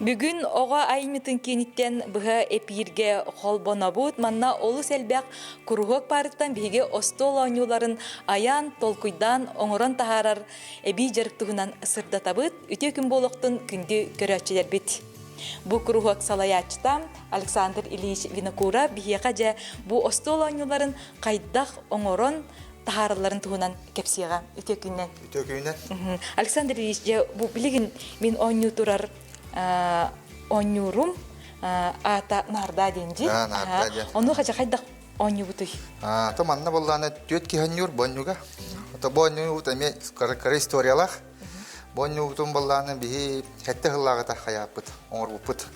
Бүгүн оҕо айымньытын кииниттэн быһа эпииргэ холбонобут. Манна олус элбэх куруһуок баарыттан биһиги остуол оонньууларын айаан, толкуйдаан, оҥорон таһаарар эбии дьарык туһунан сырдатабыт. Үтүө күн буолуохтун күндү көрөөччүлэрбит. Бу куруһуок салайааччыта Александр Ильич Винокуров биһиэхэ дьэ бу остуол оонньууларын хайдах оҥорон таһааралларын туһунан кэпсиэҕэ. Үтүө күннэн. Үтүө күнүнэн. Александр Ильич, дьэ бу билигин мин оонньуу турар оонньуурум аата Наарда диэн дии. Наарда диэн. Ону хача хайдах оонньуубутуй? То манна боллаана түөт киһи оонньуур бонньуга. То бу оонньуубут эмиэ кыра историялаах. Бу оонньуубутун боллаана биһи сэттэ сыллааҕыта хайааппыт, оҥорбуппут.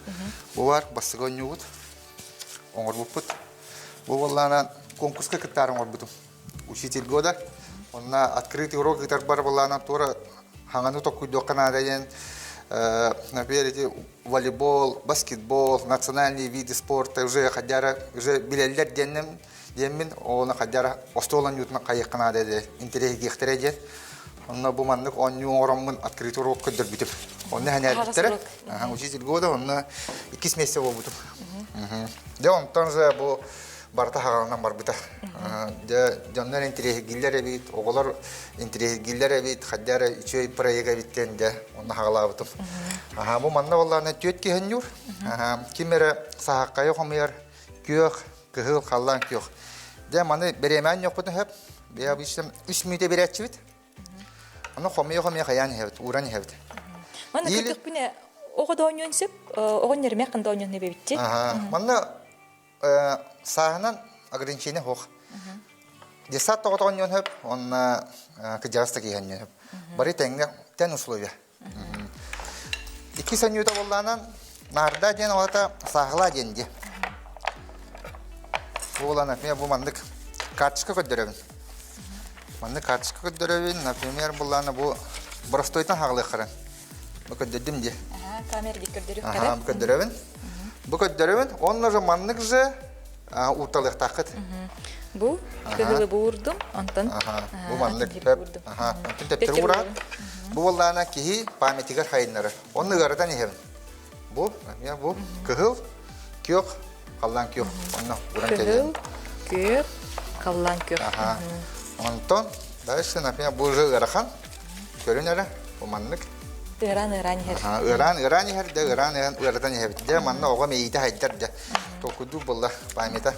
Бу бар бастакы оонньуубут, оҥорбуппут. Бу боллаана конкурска кыттаары оҥорбутум. Учитель года. Онно открытый урок ыытарбар былаанан туора хаҥаны токкуйдуохха наада диэн, например, эти волейбол, баскетбол, национальные виды спорта уже хадяра уже билэллэр диэнним диэммин ону хадяра остуол оонньуутунан хайыахха наада диэн интэриэһиргиэхтэрэ диэн. Онно бу маннык оонньуу оҥороммун открытый урок көрдөрбүтүм. Онно хэнээрбиттэрэ. Учитель года онно иккис месте буолбутум. Дьэ онтон же бу барыта хаҕаланан барбыта. Дьэ, дьоннор интириэһиргииллэр эбит, оҕолор интириэһиргииллэр эбит, хайда эрэ үчүгэй проект эбит диэн дьэ, онно хаҕалаабытым. Аха, бу манна буоллаҕына түөрт киһи оонньуур. Аха, ким эрэ саһаххайы хомуйар, күөх, кыһыл, халлаан күөх. Дьэ, маны бириэмээн ньохпутун сөп. Бэйэ обычно үс мүнүүтэ биэрээччибит. Ону хомуйа-хомуйа хайаан иһэбит, ууран иһэбит. Манна көрдөхпүнэ, оҕо да оонньуон сөп, оҕо ньэрмэх да оонньуон эбэбитчи. Манна Сааһынан ограничение суох. Детсад тоҕотоҕонньуон сөп, уонна кырдьаҕас да киһи сөп. Бары тэҥҥэ тэн условия. Иккис анньыыта буоллаанан наарда диэн олата сааһылаа диэн дии. Буолан, например, бу маннык карточка көрдөрөбүн. Маннык карточка көрдөрөбүн, например, буллаана бу простойтан хаҕылыаххарын. Бу көрдөрдүм дии. Камера дик көрдөрүөх Аха, бу көрдөрөбүн. Бу көрдөрөбүн. Онно же маннык же уурталыахтааххыт. Бу кыһылы буурдум, онтон Бу маннык төп. Аха, онтон төптөрү уурат. Бу буоллаана киһи памятигар хайыннарар. Онно ыаратан иһэбин. Бу, бу кыһыл, күөх, халлаан күөх. Онно уран Кыһыл, күөх, халлаан күөх. Аха. Онтон дальше, например, бу уже ыарахан. Көрүн эрэ, бу маннык. Ыараан ыараан иһэр. Ыараан ыараан иһэр да ыараан ыараан ыаратан иһэбит. Дьэ манна оҕо мэйиитэ хайдар дьэ. Толкуйдуур буолла памята.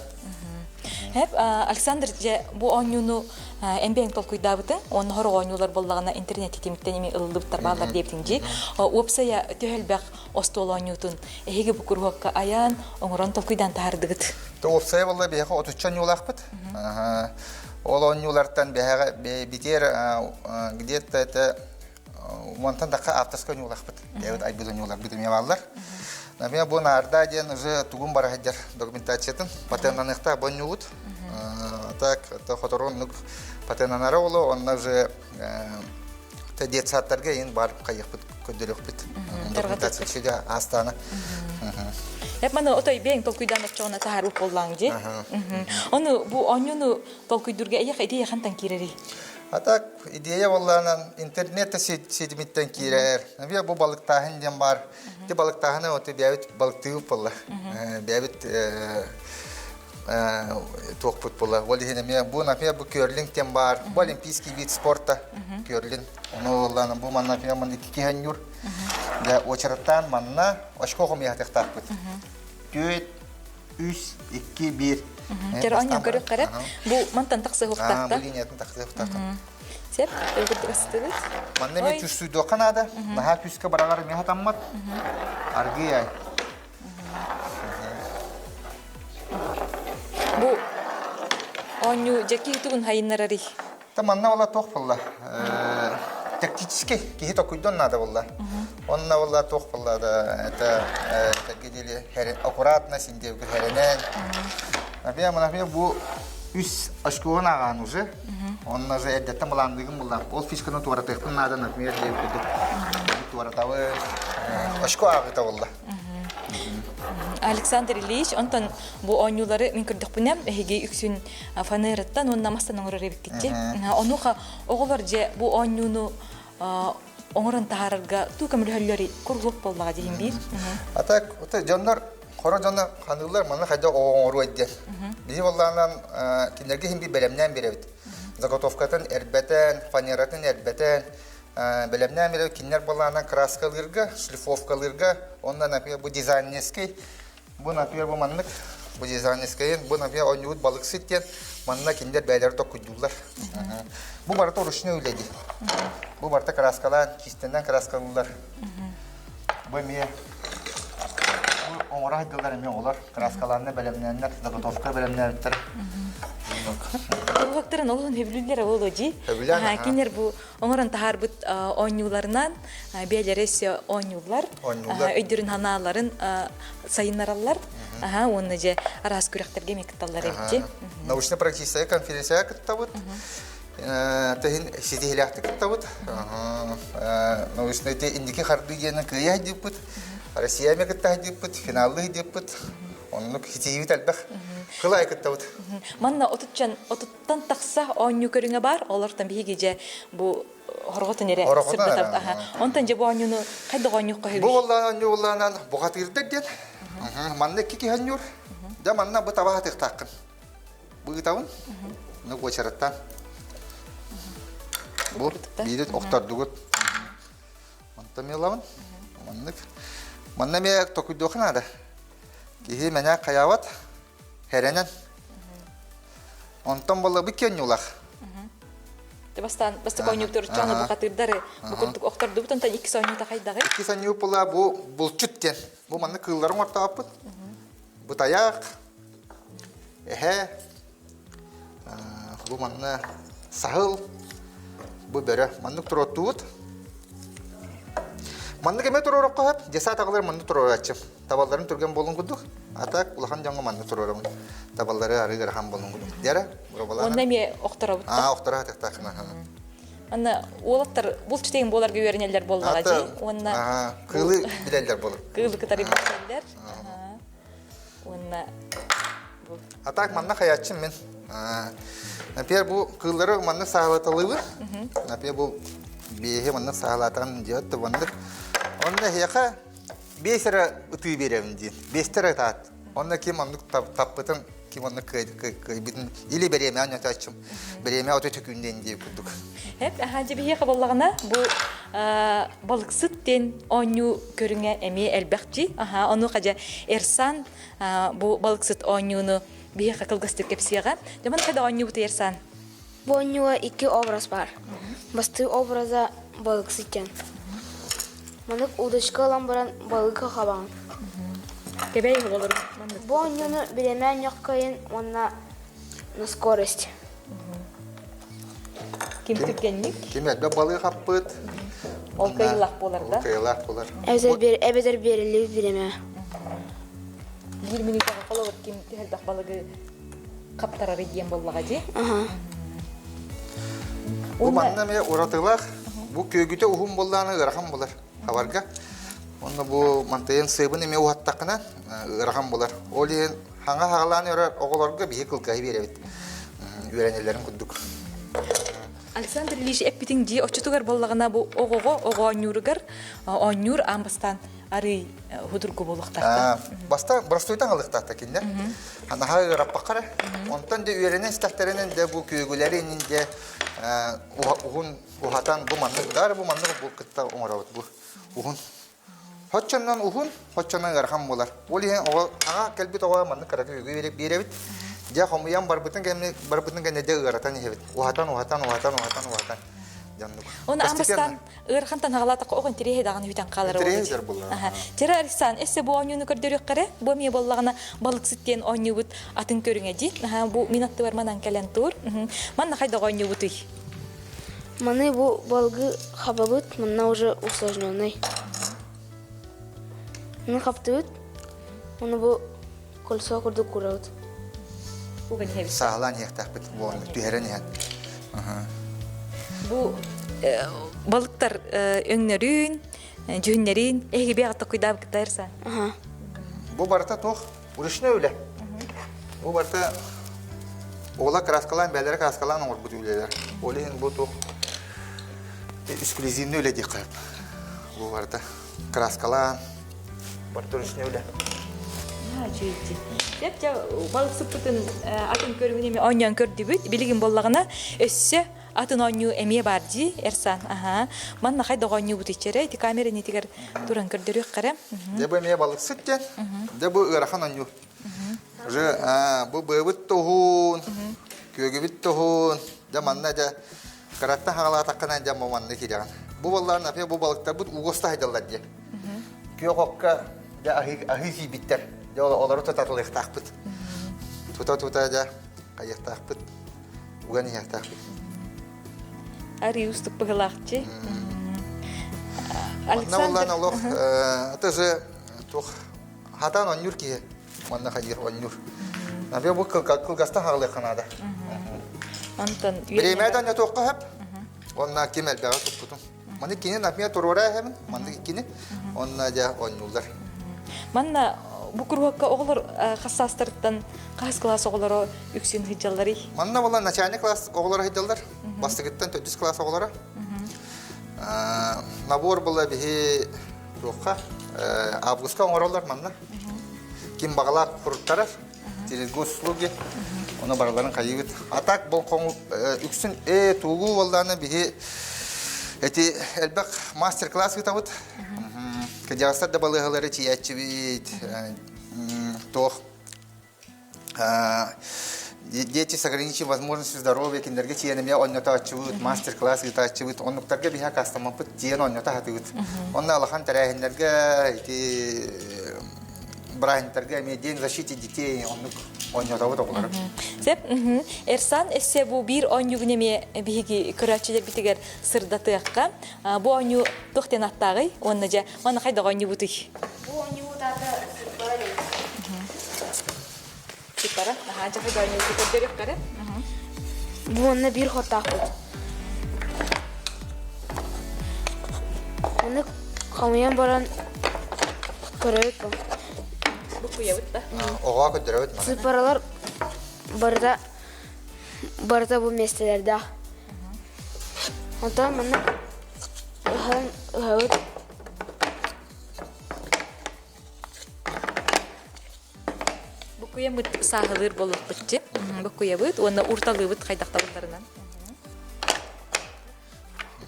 Хэп, Александр, дьэ бу оонньууну эн бэйэҥ толкуйдаабытыҥ, уонна сорох оонньуулар буоллаҕына интернет ситимиттэн эми ылыллыбыттар бааллар диэбитиҥ дии. Уопсайа төһө элбэх остуол оонньуутун эһиги бу куруһуокка айаан, оҥорон толкуйдаан таһаардыгыт? Уопсайа буолла биһиэхэ отучча оонньуулаахпыт. Ол оонньуулартан биһиэхэ битиэр где-то это уонтан тахха авторскай оонньуулаахпыт. Бэйэбит айбыт оонньууларбыт эмиэ бааллар. Например, бу наарда диэн уже тугун бара сылдьар документациятын патеннаныахтаах бу оонньуубут. Так, хотору оннук патеннанара оло, онно уже детсадтарга иин бар хайыахпыт көрдөрүөхпүт. Документация сүдэ астана. Эп маны отой бэйэҥ толкуйдаан оччоҕуна таһаарбыт буоллаҥ дии. Ону бу оонньууну толкуйдуурга эйиэхэ идея хантан киирэрий? А так идея буоллаанан интернет ситимиттэн киирэр. Например, бу балыктааһын диэн бар. Ти балыктааһыны вот бэйэбит балыктыыбыт буолла. Бэйэбит туохпут буолла. Ол иһин эмиэ бу, например, бу керлинг диэн баар. Бу олимпийский вид спорта керлинг. Ону буоллаана бу манна, например, манна икки киһи оонньуур. Дьэ, уочараттаан манна очко хомуйаһатыахтаахпыт. Түөрт, үс, икки, биир. Кэр оонньоон көрүөх кэрэ. Бу мантан тахсыһыахтаахта. Бу линиятын тахсыһыахтаахха. Сеп, өлгүрдүк астыгыт. Манна эмиэ чувствуйдуохха наада. Наһаа күүскэ бараҕар эмиэ хатаммат. Аргыый ай. Бу оонньуу дьэки тугун хайыннарарый? Та манна була туох буолла? Тактический киһи токуйдон наада буолла. Онно буолла туох буолла да это такие аккуратно синдиэбит хэрэнэн. Например, например, бу үс очкоҕун ааҕаан уже. Онно же эрдэттэн былаанныгын булла. Ол фишканы туоратыахпын наада, например, диэбит курдук. Туоратабы. Очко ааҕыта буолла. Александр Ильич, онтон бу оонньуулары мин көрдөхпүнэ, эһиги үксүн фанераттан уонна мастан оҥорор эбиккитчи. Онуоха оҕолор дьэ бу оонньууну. оҥорон таһаарарга туу көмөлөһөллөр куруһуок буоллаҕа диһин биир. А так дьоннор хоро дьоно ханыыллар манна хайдах оҥоруой диэн. Биһи боллаанан кинилэргэ иһин биир бэлэмнээн биэрэбит. Заготовкатын эрбэтэн, фанератын эрбэтэн, бэлэмнээн биэрэбит. Кинилэр боллаанан краскалыырга, шлифовкалыырга, онно например бу дизайнерский Бу, например, бу маннык, бу дизайнерскайын, бу, например, оонньуубут балыксыт диэн, манна кинилэр бэйэлэрэ токкуйдууллар. Бу барыта ручной үлэ дии. Бу барыта краскалаан, кистэнэн краскалыыллар. Бу эмиэ бу оҥоро сылдьаллар эмиэ оҕолор краскалаанна бэлэмнээннэр, заготовка бэлэмнээбиттэр. Куруһуоктарын олуһун сөбүлүүллэр ол дии. Сөбүлээн, Кинилэр бу оҥорон таһаарбыт оонньууларынан бэйэлэрэ өссө оонньууллар, өйдөрүн санааларын сайыннараллар. Аха, уонна дьэ араас күрэхтэргэ эмиэ кытталлар эбит. Научно-практическая конференцияҕа кыттабыт. Тэһин ситиһилээхтик кыттабыт. Научный инники хардыы диэн кыайа сылдьыппыт. Россия эмиэ кытта сылдьыппыт, финаллыы сылдьыппыт. Оннук ситиһиибит элбэх. Кылай кыттабыт. Манна отутчан отуттан тахса оонньуу көрүҥэ баар. Олортон биһиги дьэ бу хорҕотун эрэ сырдатар. Онтон дьэ бу оонньууну хайдах оонньуохха сөбүй? Бу боллаан оонньуу боллаанан бухатыырдар диэн. Манна икки киһи оонньуур. Дьэ манна бу таба хатыахтааххын. Бу ыытабын. Ну уочараттан. Бу биири охтордугут. Онтон милабын. Маннык. Манна эмиэ токуйдуохха наада. Киһи мэнэ хайаабат. Хэрэнэн. Онтон буолла көнньулах. Бастаан бастакы оонньууктар чону бухатыырдары бу курдук охтордубут онтон иккис оонньуута хайдаҕый? Иккис оонньуу була бу булчут диэн. Бу манна кыылларын ортооппут. Бу тайаах, эһэ, бу манна саһыл, бу бөрө. Маннык туруоттуубут. Маннык эмэ туруорукка сөп. Десант аҕалар маннык туруорааччым. Табалларын түргэн буолун курдук. А так улахан дьоҥҥо маннык туруорабын. Табаллары арыы ыарахан буолун курдук. Диэра, Онно эмиэ охторобут да? Аа, охторо хатыктаахына. Анна уолаттар булчутейин буоларга үөрэнэллэр буоллаҕа дии. Уонна кыылы билэллэр болор. Кыылы кытары билэллэр. Уонна А так манна хаяччым мин. Например, бу кыыллары манна саалаталыыбын. Например, бу биэһи манна саалатан диэт маннык. Онно эһиэхэ биэс эрэ ытыы биэрэбин диэн. Биэстэр ытаат. Онно ким оннук таппытын, ким оннук кыайбытын или бириэмэ анньатааччым. Бириэмэ оту төкүүннэн диэ курдук. Эп, аха дьэ биһиэхэ буоллаҕына бу балыксыт диэн оонньуу көрүҥэ эмиэ элбэх дии. Аха, онуоха дьэ Эрсан бу балыксыт оонньууну биһиэхэ кылгастык кэпсиэҕэ. Дьэ маны хайда оонньуубут Эрсан? Бу оонньууга икки образ баар. Бастакы образа балыксыт диэн. Маннык удочка ылан баран балыгы хабаҕын. Кэбэй оҕолору Бу оонньууну бириэмэ ньохкойун уонна на скорость. Ким түргэнник? Ким элбэх балык хаппыт. Ол кыайыылаах буолар да? Ол кыайыылаах буолар. Эбэтэр биэриллибит бириэмэ. Биир мүнүүтэҕэ холобур ким элбэх балыгы хаптарары диэн буоллаҕа дии. Бу манна эмиэ уратылаах. Бу күөгүтэ уһун буоллаҕына ыарахан буолар хабарга. Онно бу мантайын сыабын эмиэ уһаттаххына ыарахан буолар. Ол иһин хаҥа хаҕалаан өрөр оҕолорго биһи кылгаһы биэрэбит. Үөрэнэллэрин курдук. Александр Ильич эппитиҥ дии оччотугар буоллаҕына бу оҕоҕо оҕо оонньууругар оонньуур аан бастаан арый худургу буолуохтаахтар. Баста боростуйтан алыхтаахта кинилэр. Наһаа ыараппакка эрэ. Онтон де үөрэнэн истэхтэринэн де бу күөгүлэри иннин де уһун уһатан бу маннык даар бу маннык бу кытта оҥоробут бу уһун. Хоччоннон уһун, хоччоннон ыарахан буолар. Ол иһин оҕо аҕа кэлбит оҕо маннык кыра күөгү биэрэбит. Дьэ хомуйан барбытын кэннэ барбытын кэннэ дьэ ыаратан иһэбит. Уһатан, уһатан, уһатан, уһатан, уһатан. Дьоннук. Оны аан бастаан ыарахантан хаҕалаатахха оҕо интэриэһи даҕаны бүтэн хаалар Интэриэһи буолла. Тера Александр, эссе бу оонньууну көрдөрүөххэ бу эмиэ буоллаҕына балыксыт диэн оонньуубут атын көрүҥэ дии. Бу мин аттыбар манан кэлэн тур. Манна хайдах оонньуубутуй? Маны бу балгы хабабыт, манна уже усложненный. Маны хаптыбыт, оны бу кольцо курдук курабыт. Саалаан иһиэхтээхпит буолан түһэрэн иһэн. Бу балыктар өҥнөрүн, дьүһүннэрин эһиги бэйэҕит токуйдаабыккытайырса? Бу барыта туох? Ручной үлэ. Бу барыта оҕолор краскалаан, бэйэлэрэ краскалаан оҥорбут үлэлэр. Ол иһин бу туох? Эксклюзивный үлэ диэххэ сөп. Бу барыта краскалаан, барыта үлэ. Үчүгэй. Деп дьэ балыксыппытын атын көрүҥүн эмиэ оонньоон көрдүбүт. Билигин буоллаҕына өссө атын оонньуу эмиэ баар дии, Эрсан. Аха. Манна хайдах оонньуубут иччэрэ ити камера иннитигэр туран көрдөрүөххэ эрэ. Дьэ бу эмиэ балыксыт диэн. Дьэ бу ыарахан оонньуу. Уже бу быабыт туһун, күөгүбүт туһун. Дьэ манна дьэ кыраттан хаҕалаатаххына дьэ бу манна киирэҕин. Бу баллаан например бу балыктарбыт угуста хайдаллар диэн. Күөх окко дьэ аһыы аһыы киирбиттэр. Дьэ олору тутатылыахтаахпыт. Тута-тута дьэ хайыахтаахпыт. Уган иһиэхтээхпит. Арыы устук быһылаахчы. Манна боллаан олох это же туох хатаан онньуур киһи манна хайыыр онньуур. Например, бу кылгастан хаҕылыахха наада. Онтон Бириэмэ да онньотуохха сөп. Онна ким элбэҕи туппутун. Маны кини, например, туруора эһэбин, маннык иккини, онно дьэ онньууллар. Манна бу куруһуокка оҕолор хас саастарыттан хас кылаас оҕолоро үксүн сылдьалларый? Манна буолла начальный класс оҕолоро сылдьаллар. Бастакыттан төрдүс класс оҕолоро. Набор буолла биһи туохха августка оҥороллор манна. Ким баҕалаах куруттарар через госуслуги ону барыларын хайыыбыт. А так бұл үксүн э туулуу буоллаана биһи эти элбэх мастер-класс ыытабыт. Кырдьаҕастар да балыыһалары тиийээччибит туох дети с ограниченной возможностью здоровья кинилэргэ тиийэн эмиэ онньотооччубут, мастер-класс ыытааччыбыт, оннуктарга биһи акаастаммаппыт тиийэн онньото сатыыбыт. Онно улахан тэрээһиннэргэ ити бырааһынньыктарга эмиэ День защиты детей оннук оонньотобут оҕолору. Сөп. Эрсан эссе бу биир оонньуугун эмиэ биһиги көрөөччүлэрбитигэр сырдатыахха. Бу оонньуу туох диэн аттааҕый? Уонна дьэ манна хайдах оонньуубутуй? Бу оонньуубут аата Сыппара диэн. Сыппара. Аха, дьэ хайдах оонньуубуту көрдөрүөххэ Бу уонна биир хоттаахпыт. Ону хомуйан баран көрөбүт бу. Буккуйабыт да. Оҕоҕо көрдөрөбүт маны. Сыыппаралар барыта барыта бу миэстэлэрдээх. Онтон манна ыһан ыһабыт. Буккуйаммыт сааһылыыр буолуохпут Буккуйабыт уонна урталыыбыт хайдахтабыттарынан.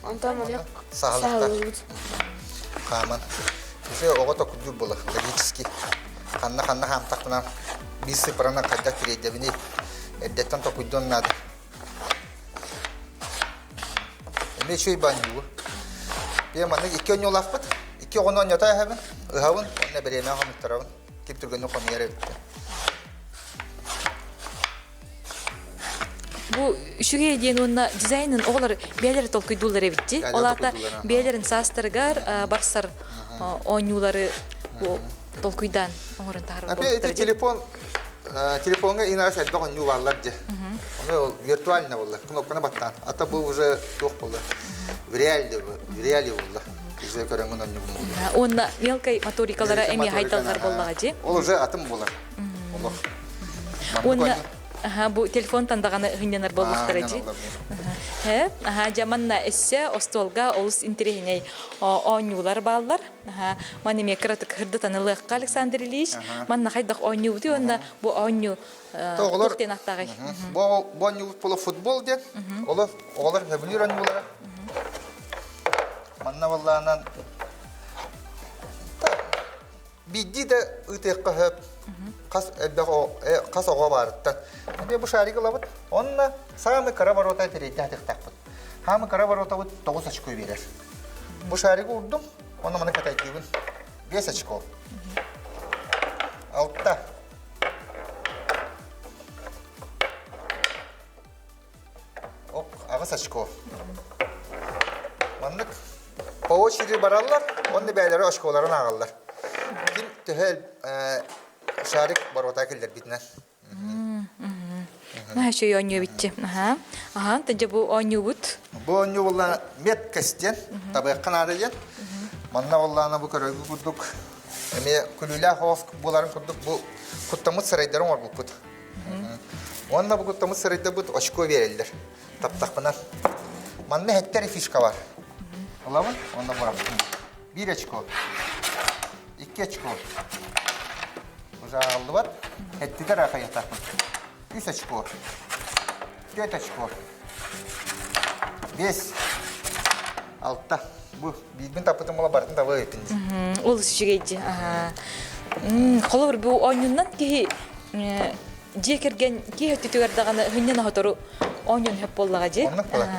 Онтон маннык саһылыктар. Хааман. Все оҕо токурдуур буолар логически. Ханна-ханна хаамтахпына биир сыппаранан хайдах тириэрдэбиний? Эрдэттэн токуйдуон наада. Эмиэ үчүгэй баанньугу. Биэ маннык икки оонньуулаахпыт. Икки оҕону оонньото ыһабын, ыһабын уонна бириэмэҕэ хомуттарабын. Ким түргэнник хомуйар эбит. Бу үчүгэй диэн уонна дизайнын оҕолор бэйэлэрэ толкуйдууллар эбит дии. Ол аата бэйэлэрин саастарыгар барсар оонньуулары толкуйдаан оҥорон таһаарар буолуохтара телефон телефоҥҥа инара элбэх оонньуу бааллар дьэ. Ону виртуально буолла. Кнопканы баттаан. А то бу уже туох буолла. В реале в реале буолла. Уже көрөҥҥүн оонньугун буолла. Уонна мелкай моторикалара эмиэ хайдаллар буоллаҕа дии. Ол уже атын буолар. Олох. Уонна аха бу телефонтан даҕаны ыһынньанар буоллахтара дии. Э, аха дьэ манна өссө остуолга олус интэриэһинэй оонньуулар бааллар. Аха маны эмиэ кыратык ырдатан ылыахха Александр Ильич. Манна хайдах оонньуубутуй уонна бу оонньуу Оҕолор туох диэн аттааҕый? Бу бу оонньуубут буола футбол диэн. Олор оҕолор сөбүлүүр оонньуулара. Манна буоллаанан Биирдии да ыытыахха сөп. Хас элбэх хас оҕо баарыттан. Эмиэ бу шарик ылабыт. Онно саамай кыра боруота тириэрдэ сатыахтаахпыт. Хаамы кыра боруотабыт 9 очко биэрэр. Бу шаригы уурдум, онно маны катайдыыбын. 5 очко. Алта. Оп, аҕыс очко. Маннык по очереди бараллар, уонна бэйэлэрэ очколарын ааҕаллар. Ким төһө шарик боруота киллэрбитинэн. Наһаа үчүгэй оонньуу эбитчи. Аха. Аха, тадьа бу оонньуубут. Бу оонньуу буоллаана меткость диэн, табыахха наада диэн. Манна буоллаана бу көрөргү курдук эмиэ күлүүлээх оҕус буоларын курдук бу куттаммыт сарайдары оҥорбуппут. Уонна бу куттаммыт сырайдарбыт очко биэрэллэр. Таптахпына. Манна хэттэр фишка бар. Ылабын, онно бырахтым. Биир очко. Икки очко. Уже ааҕыллыбат. Эттитэр аахайыахтаахпын. Үс очко. Түөрт очко. Биэс. Алта. Бу биирбин таппытым буола барытын таба ыйыттын дии. Ол үчүгэй дии. Холобур, бу оонньуунан киһи дьиэ кэргэн киһи өттүтүгэр даҕаны хынньан оһотору оонньуон сөп буоллаҕа дии. Оннук буолар.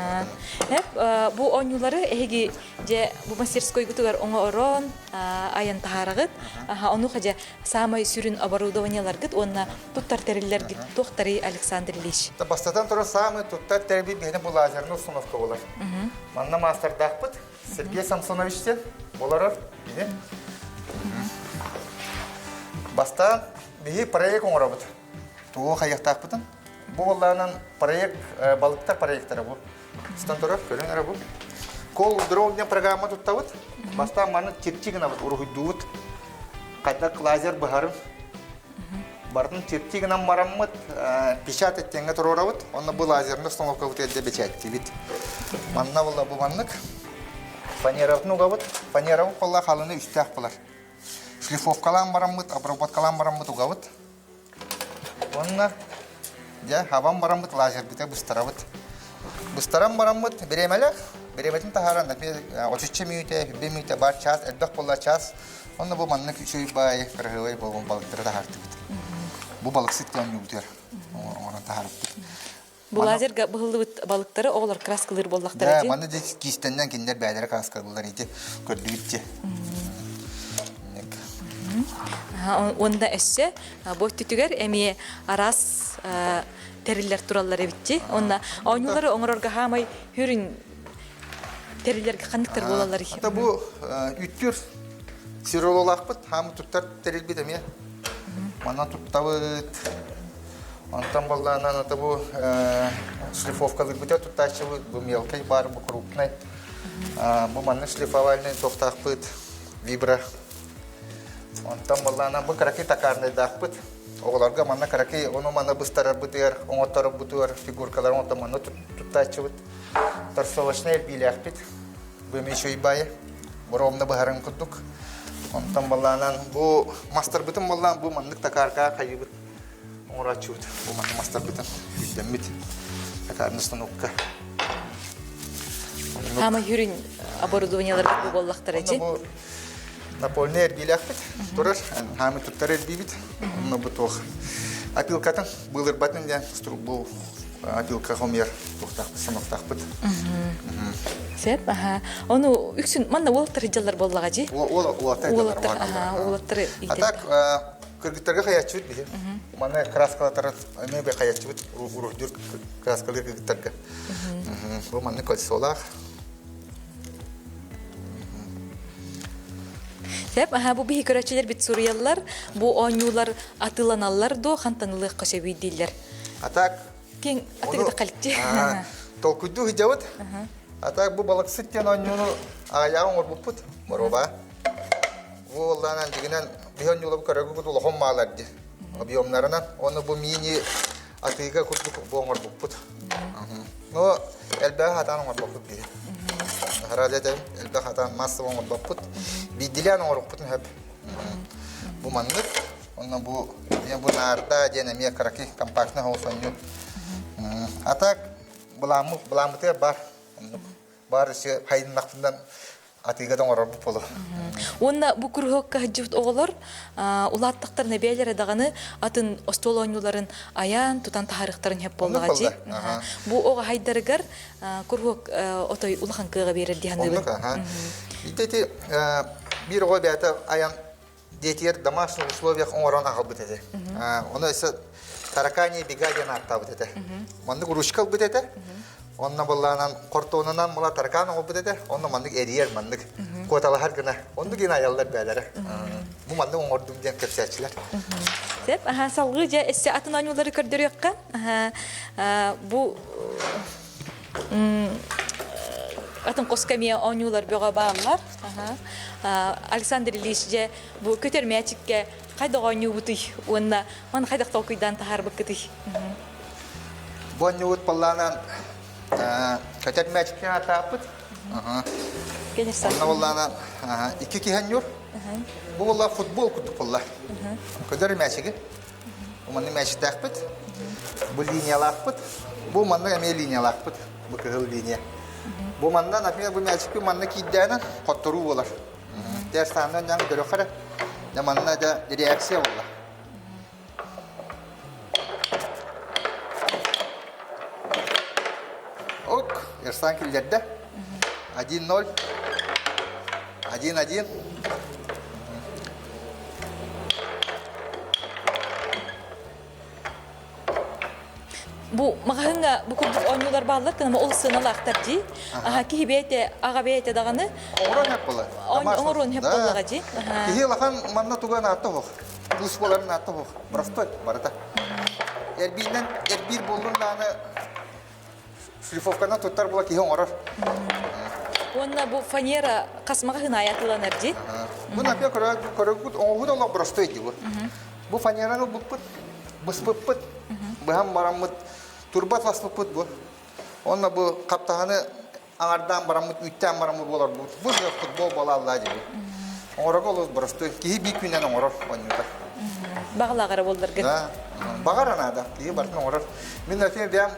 Эп бу оонньуулары эһиги дьэ бу мастерскойгутугар оҥорон айан таһаараҕыт. Онуоха дьэ саамай сүрүн оборудованиеларгыт уонна туттар тэриллэргит туохтарый Александр Ильич? Бастатан туран саамай туттар тэрилбит биһиэнэ бу лазерный установка буолар. Манна маастардаахпыт Сергей Самсонович диэн олорор кини. Бастаан биһи проект оҥоробут. Тугу хайыахтаахпытын. Бу буоллаҕынан проект балыктар проектара бу. Стан турар, көрүҥ эрэ бу. Кол дрон диэн программа туттабыт. Бастаан маны чепчи гынабыт, уруһуйдуубут. Хайдах лазер быһарын. Барытын чепчи гынан бараммыт, печать эттиэҥҥэ туруорабыт. Онно бу лазерный установкабыт эрдэ бэчээттиибит. Манна була бу маннык. Фанерабытын угабыт. Фанерабыт буолла халыны үстээх булар. Шлифовкалаан бараммыт, обработкалаан бараммыт угабыт. Уонна дьэ хабан бараммыт лазербыта быстарабыт. Быстаран бараммыт бириэмэлээх, бириэмэтин таһааран отучча мүнүүтэ, сүүрбэ мүнүүтэ бар час, элбэх буолла час. Онно бу маннык үчүгэй баайы, кыраһыабай буолбун балыктары таһаартыбыт. Бу балыксыт оонньуубутугар оҥорон таһаарбыт. Бу лазерга быһыллыбыт балыктары оҕолор краскалыыр буоллахтара дии. Манна дьэ киистэннэн кинилэр бэйэлэрэ краскалыыллар ити көрдүбүт дии. Уонна өссө бу өттүтүгэр эмиэ араас тэриллэр тураллар эбитчи. Онно оонньуулары оҥорорго хаамай хүрүн тэриллэргэ ханныктар буолаллар? Ата бу үттүр сирололаахпыт, хаамы туттар тэрилбит эмиэ. Манна туттабыт. Онтон буоллаҕына ата бу шлифовкалыырбытыгар туттааччыбыт, бу мелкай баар, бу крупнай. Бу манна шлифовальный туохтаахпыт, вибро. Онтон буоллаҕына бу кыракый токарныйдаахпыт. Оҕолорго манна кыракый ону-маны быстарарбытыгар, оҥотторорбутугар фигуркаларын онтон манна туттааччыбыт. Торсовочнай эрбиилээхпит. Бу эмиэ үчүгэй баайы. Боруомна быһарын курдук. Онтон буоллаҕынан бу мастарбытын буоллаан бу маннык токарка хайыыбыт оҥорооччубут. Бу маннык мастарбытын күүстэммит токарный станокка. Хаама хүрүн оборудованиеларга бу буоллахтара ити. Бу напольный эрбиилээхпит турар. Хаамы туттар эрбиибит. Онно бу туох опилкатын былырбатын диэн бу опилка хомуйар туохтаахпыт, станоктаахпыт. Сөп, аха. Ону үксүн манна уолаттар дьаллар буоллаҕа дии. Уолаттар Уолаттар, аха, уолаттары А так кыргыттарга хаяччыбыт биһи. Маны краскалатар эмиэ бе хаяччыбыт уруһдур краскалыыр кыргыттарга. Бу манны кольцолаах. Сөп, аха, бу биһи көрөөччүлэр бит суруйаллар, бу оонньуулар атыыланаллар дуо, хантан ылыахха сөбүй дииллэр. А так Киң атыгыта калчы. Толкуйдуу сылдьабыт. А так бу балыксыт диэн оонньууну аҕыйаҕы оҥорбуппут. Боруоба. Бу уоллаанан дьигинэн биһи оонньуулабы көрөгүгүт улахан маалар ди. Объемнарынан. Оны бу мини атыыга курдук бу оҥорбуппут. Но элбэҕи хатаан оҥорбоппут биһи. Хараал этем элбэх хатаан массово оҥорбоппут. Биирдилээн оҥорбуппутун сөп. Бу маннык. Онно бу бу наарда диэн эмиэ кыракый компактный соҕус оонньуу. А так былааммыт былааммытыгар бар. Оннук бар өссө хайыннахпынан атыыга да оҥорорбут буолуо. Уонна бу куруһуокка сылдьыбыт оҕолор улааттахтарына бэйэлэрэ даҕаны атын остуол оонньууларын айаан тутан таһаарыахтарын сөп буоллаҕа дии. Бу оҕо хайдарыгар куруһуок отой улахан кыаҕы биэрэр дии саныыбын. Оннук, аха. Ити ити биир оҕо бэйэтэ айан диэтигэр домашних условиях оҥорон аҕалбыт этэ. Ону өссө таракани бега диэн ааттаабыт этэ. Маннык ручка ылбыт этэ. Онно былаанан хортуонунан мула таракан оҥорбут этэ. Онно маннык эрийэр маннык куоталаһар гына. Оннук гына айаллар бээлэрэ. Бу маннык оҥордум диэн кэпсээччилэр. Сөп, аха салгыы дьэ өссө атын оонньуулары көрдөрүөххэ. Аха бу атын хоско эмиэ оонньуулар бөҕө бааллар. Александр Ильич дьэ бу көтөр мээчиккэ хайдах оонньуубутуй уонна маны хайдах толкуйдаан таһаарбыккытый? Бу оонньуубут паллаанан көтөр мээчиккэ аатааппыт. Онно буоллаана икки киһи анньур. Бу буолла футбол курдук буолла. Көдөр мээчиги. Бу маннык мээчиктээхпит. Бу линиялаахпыт. Бу маннык эмиэ линиялаахпыт. Бу кыһыл линия. Бу манна, например, бу мээчикпи манна киирдээнэн хотторуу буолар. Тестааннан дьаҥ көрөхөрө. Дьэ манна дьэ реакция буолла. Ок, Эрсан киллэрдэ. 1-0. 1-1. Бу маҕаһыыҥҥа бу курдук оонньуулар бааллар гына ол сыаналаахтар дии. Аха киһи бэйэтэ аҕа бэйэтэ даҕаны Оҥорон хэп буолар. Оҥоруон хэп буоллаҕа дии. Киһи улахан манна туга наатта оһох. Туус буоларын наатта оһох. Простой барыта. Эрбиинэн эрбиир буоллун даҕаны шлифовканан туттар була киһи оҥорор. Уонна бу фанера хас маҕаһыын аайы атыыланар дии. Бу например көрөгүт оҥоһуу да олох простой дии бу. Бу фанераны ылбыппыт, быспыппыт, быһан бараммыт, турбат баспыппыт бу. Онно бу хаптаһаны аҥардаан бараммыт, үүттээн бараммыт буоларбыт. Бу футбол буолааллаа дии бу. Оҥорого олус боростуой. Киһи биир күнүнэн оҥорор оонньуута. Баҕалааҕар буолларгын. Да, баҕар наада. Киһи барытын оҥорор. Мин например, бэйэм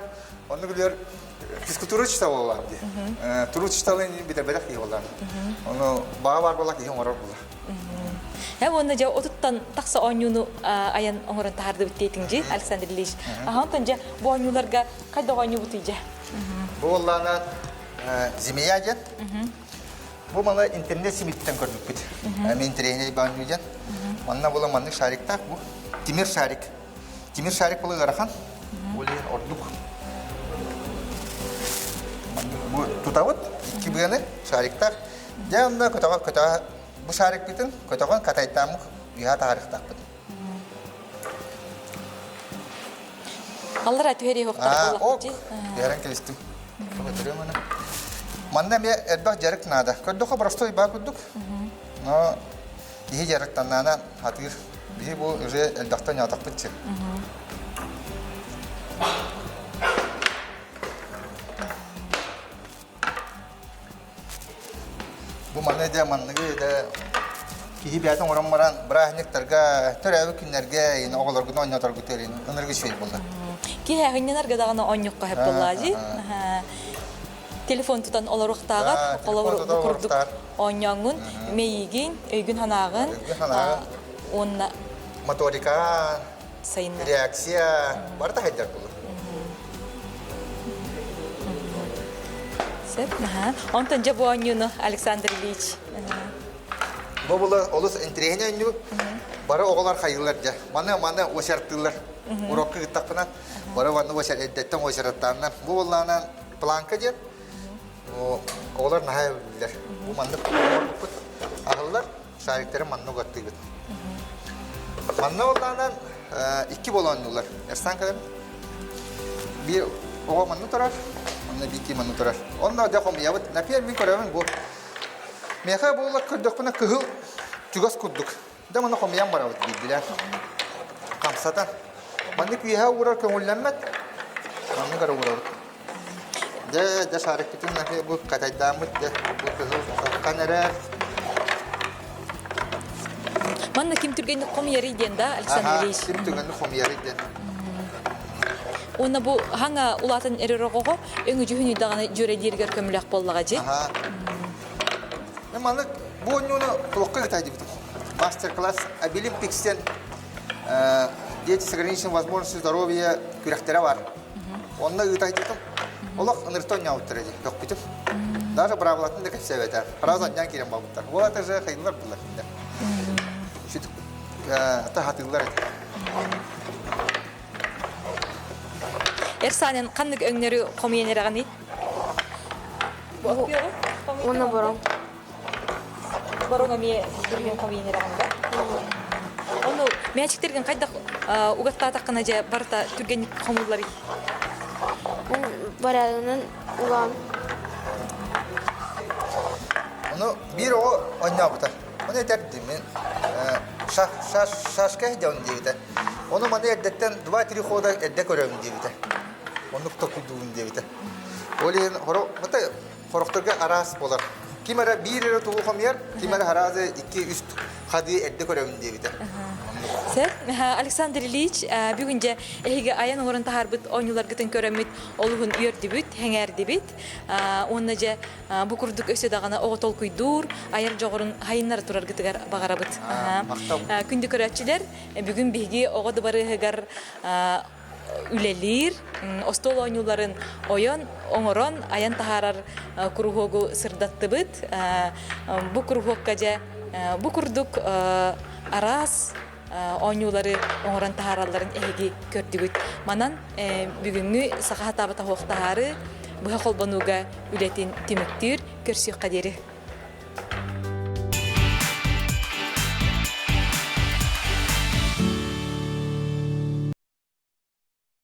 оннук билэр физкультура читал буоллаҕым дии. Туруу читалын бүтэрбэтэх киһи буоллаҕым. Ону баҕа баар буолла киһи оҥорор буолла. Э уонна дьэ отуттан тахса оонньууну айан оҥорон таһаардыбыт диэтиҥ дии, Александр Ильич. Аха онтон дьэ бу оонньууларга хайдах оонньуубутуй дьэ? Бу буоллаҕына змея диэн. Бу маны интернет симиттэн көрбүппүт. Мен интэриэһинэй оонньуу диэн. Манна була маннык шариктаах бу. Тимир шарик. Тимир шарик була ыарахан. Ол иһин ордук. Бу тутабыт икки быаны шариктаах. Дьэ онно көтөҕө көтөҕө бу шарикпытын көтөҕөн катайтааммыт үөһэ таһаарыахтаахпыт. Аллара түһэрии А, ок, түһэрэн кэбистим. Көтөрүөм аны. Манна эмиэ элбэх дьарык наада. Көрдөххө простой баа курдук. Но киһи дьарыктаннаана хатыыр. Биһи бу уже элбэхтэн ньоотохпут сир. Бу манна дьэ манныгы да киһи бэйэтэ оҥорон баран бырааһынньыктарга, төрөөбүт күннэргэ ин оҕолоргун оонньоторгутугар ин ынырык үчүгэй буолла. Киһи аһынньанарга даҕаны оонньуохха сөп буоллаа дии. Телефон тутан олоруохтааҕар, холобур бу курдук оонньооҥҥун, мэйиигин, өйгүн-санааҕын уонна моторика, сайыннар. Реакция барыта хайдар буолар. Сөп, аха. Онтон дьэ бу оонньууну Александр Ильич. Бу була олус интэриэһинэй оонньуу. Бары оҕолор хайыылар дьэ. Маны маны уочартыыллар. Урокка ыыттахпына бары манны уочар эрдэттэн уочараттааннар. Бу буоллаҕына планка диэн оҕолор наһаа билэр. Бу маннык оҥорбуппут аһыллар. Шариктары манна угаттыыбыт. Манна буоллаҕына икки буола оонньууллар. Эрсан кэлэн биир оҕо манна турар, онно биир киһи манна турар. Онно дьэ хомуйабыт. Например, мин көрөбүн бу. Миэхэ буолла көрдөхпүнэ кыһыл чугас курдук. Дьэ манна хомуйан барабыт биирдилээн. Хамсатан. Маннык үөһэ уурар көҥүллэммэт. Маннык эрэ уурабыт. Дьэ, дьэ шарикпытын бу катайдааммыт дьэ бу кыһыл саххан эрэр. Манна ким түргэнник хомуйарый диэн да, Александр Ильич? Ким түргэнник хомуйарый диэн. Уонна бу хаҥа улаатан эрэр оҕоҕо өҥүдьүһүн даҕаны дьүөрэлииргэр көмөлөөх буоллаҕа дии. Аха. Маннык бу оонньууну туохха ыытайдыбытым? Мастер-класс Обилимпикстен Дети с ограниченной возможностью здоровья күрэхтэрэ бар. Онно ыытайдытым. Олох ынырта оонньообуттар эди, көхпүтүм. Даже быраабылатын да кэпсээбэтэ. Сразу анньан киирэн барбыттар. Ол это же хайылар буллар кинилэр. Сүтүк таһатыыллар этэ. Эр саанен ханнык өҥнөрү хомуйан эрэҕиний? Уонна бороҥ. Бороҥ эмиэ түргэн хомуйан эрэҕин да? Ону мээчиктэргин хайдах угаттаатаххына дьэ барыта түргэнник хомулларый? Барарынан угаан. Ону биир оҕо оонньообута. Ону этэрдим мин шашка диэн диэбитэ. Ону маны эрдэттэн два-три хода эрдэ көрөбүн диэбитэ. Оннук токуйдуубун диэбитэ. Ол иһин хорохторго араас буолар. Ким эрэ биир эрэ тугу хомуйар, ким эрэ хараазы 2-3 хадыы эрдэ көрөбүн диэбитэ. Сөп. Александр Ильич, бүгүн дьэ эһиги айан оҥорон таһаарбыт оонньууларгытын көрөммүт олуһун үөрдүбүт, сэҥээрдибит. Уонна дьэ бу курдук өссө даҕаны оҕо толкуйдуур, айар дьоҕурун хайыннара тураргытыгар баҕарабыт. Күндү көрөөччүлэр, бүгүн биһиги оҕо дыбарыаһыгар үлэлиир, остуол оонньууларын ойон, оҥорон, айан таһаарар куруһуогу сырдаттыбыт. Бу куруһуокка дьэ бу курдук араас оонньуулары оҥорон таһааралларын эһиги көрдүгүт. Манан бүгүҥҥү саха сатаабата суох таһаары быһа холбонууга үлэтин түмүктүүр, көрсүөххэ диэри.